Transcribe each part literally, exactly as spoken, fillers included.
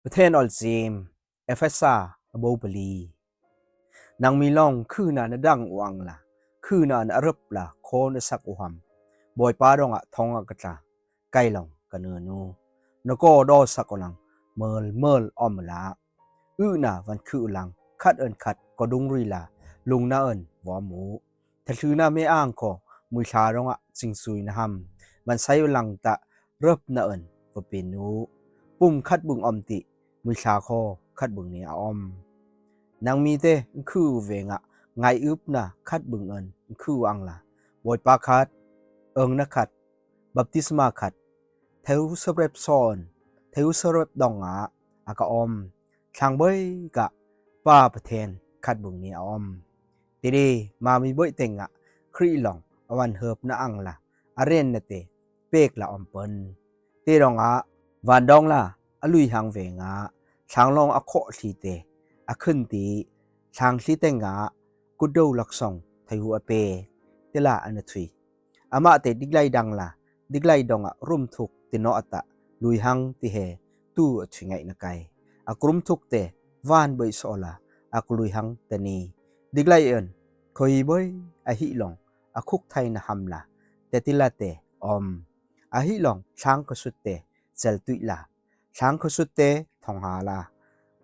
Pathen awlcim. Efesa a bo pali. Nangmi long khyna na dang uh ang la, khyna na rep la khaw na sak uh ham? Bawipa dongah thong a ka tla, kai long ka ngun uh. Na kaw dawsak uh lang, melmel om uh la, uhna van khy uh lang, khat an khat kaw dung rui la, lungna an vom uh. Thathuna me ang khaw muithla dongah cingcui na ham? Van sai uh lang tah, repna an va pin uh. Pum khat bung om tih, muithla khaw khat bung ni a om. Nangmite khy uh vengah ngai upna khat bung an khy uh ang la, Bawipa khat, angna khat, baptisma khat, theu saprep sawn, theu saprep dongah a ka om. Thlangboi kah Pa Pathen khat bung ni a om. Tidi mami boih tengah Khrih long a van hepna ang la, a renna te pek la om pon. Te dongah van dong la a luihang vengah thlanglong a khawh thli te a khun ti, thlang thli tengah kutdo laksong thei hu a pe, te la a na thui. Amah te diklai dang la, diklai dongah rumthuk tinawh a tah, luihang ti he, tu a thui ngaih na kai. A kurumthuk te van boih sawh la, a ku luihang te ni. Diklai an khaw hi boih a hih long a khuk thai na ham la, te ti la te om. A hih long thlang khawsut te cel tuih la, thlang khawsut te thong ha la,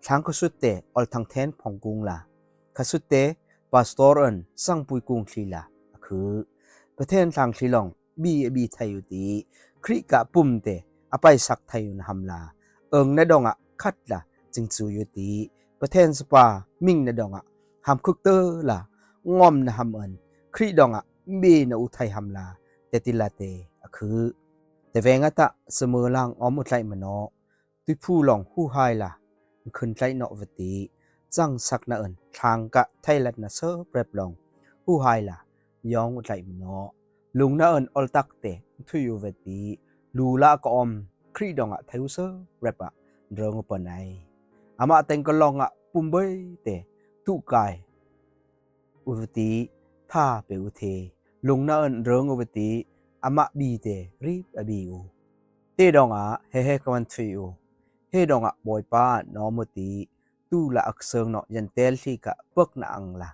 thlang khawsut te olthang then phong kung la, khawsut te pastor an sangpui kung thli la a khy. Pathen thlang thli long bi a bi thei uh ti, Khrih kah pum te a paisak thei uh na ham la, angna dongah khat la cingcui uh ti, Pathen sapa mingna dongah hamkhuk te la ngom na ham an, Khrih dongah bi na uh thei ham la, te ti la te a khy. Te veng a tah, samulang om uh tlaih manawh, tuiphu long huhai la, khun tlaih nawh va ti, cangsakna an thlang kah thailatna saprep long huhai la, yawng uh tlaih manawh, lungna an oltakte thui uh va ti, lu la ka om, Khrih dongah thei uh saprep ah reng uh pon ai. Amah teng ka longah pum boih te tuhkai uh va ti, tha pe uh the, lungna an reng uh va ti, amah bi te rip a bi uh. Te dongah he he ka van thui uh. He dongah Bawipa na om uh ti, tu la a ka seng nawh, yan tel thli kah pek na ang la,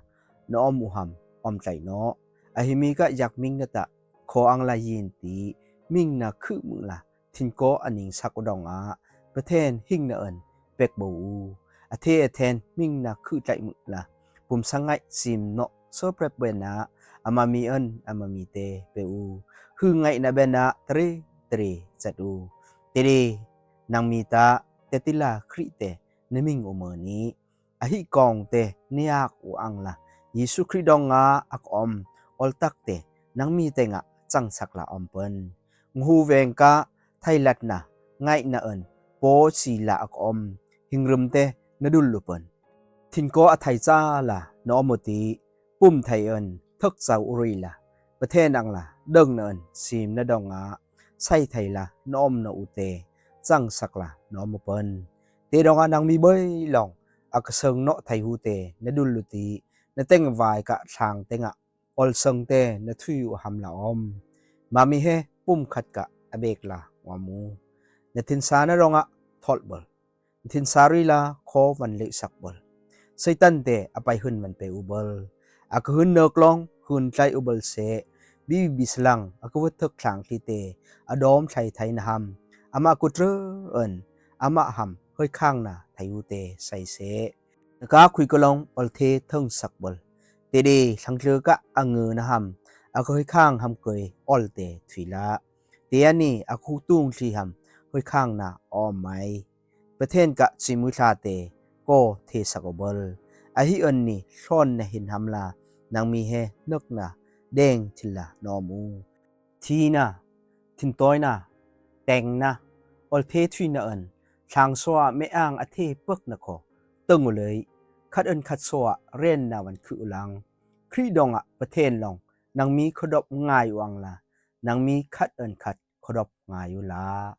na om uh ham? Om tlaih nawh. A hi mi kah yak ming na tah, khaw ang la yin ti, mingna khy mung la, thingkaw a ning sak uh dongah Pathen hingna an pek bo uh. A the a then mingna khy tlaih mung la, pumsa ngaih sim nawh, saprep benah a mami an a mami te pe uh. Hyngaihna benah tari tari cat uh. Tidi nangmi tah, te ti la Khrih te na ming uh mani, a hih kawng te niak uh ang la, Jesu Khrih dongah a ka om oltak te nangmi tengah cangsak la om pon. Nghu veng kah thailatna ngaihna an paw si la a ka om hingrum te na dul uh pon. Thingkaw a thai ca la na om uh ti, pum thai an thak cau uh rui la, Pathen ang la dengna an simna dongah sai thai la na om na uh te cangsak la na om uh pon. Te dongah nangmi boih long a ka seng nawh thai hu te na dul uh ti, na teng vai kah thlang tengah olseng te na thui uh ham la om? Mami he pum khat kah a bek la ngom uh. Na thinsa na dongah tholh bol. Na thinsa rui la khaw van leihsak bol. Satan te a pai hun van pe uh bol. A ka hun nek long hun tlaih uh bol seh. Bibi salang a ka vut thak thlang thli te a dawm thlai thai na ham? Amah kutre an amah ham hoikhangna thai uh te sai seh. Na ka khui ka long olthe thongsak bol. Tidi thangtlu kah a ngu na ham? A ka hoikhang ham koi olte thui la. Te a ni a ka tung thli ham hoikhangna om mai? Pathen kah cimuithla te kaw thesak uh bol. A hih an ni thlawn na hin ham la, nangmi he nokna deng thil la na om uh. Thina, thintawina, tengna, olthe thuina an, thlangsuah me ang a the pekna khaw teng uh lei, khat an khat suah renna van khy uh lang. Khrih dongah Pathen long nangmi khuadop ngai uh ang la, nangmi khat an khat khuadop ngai uh la.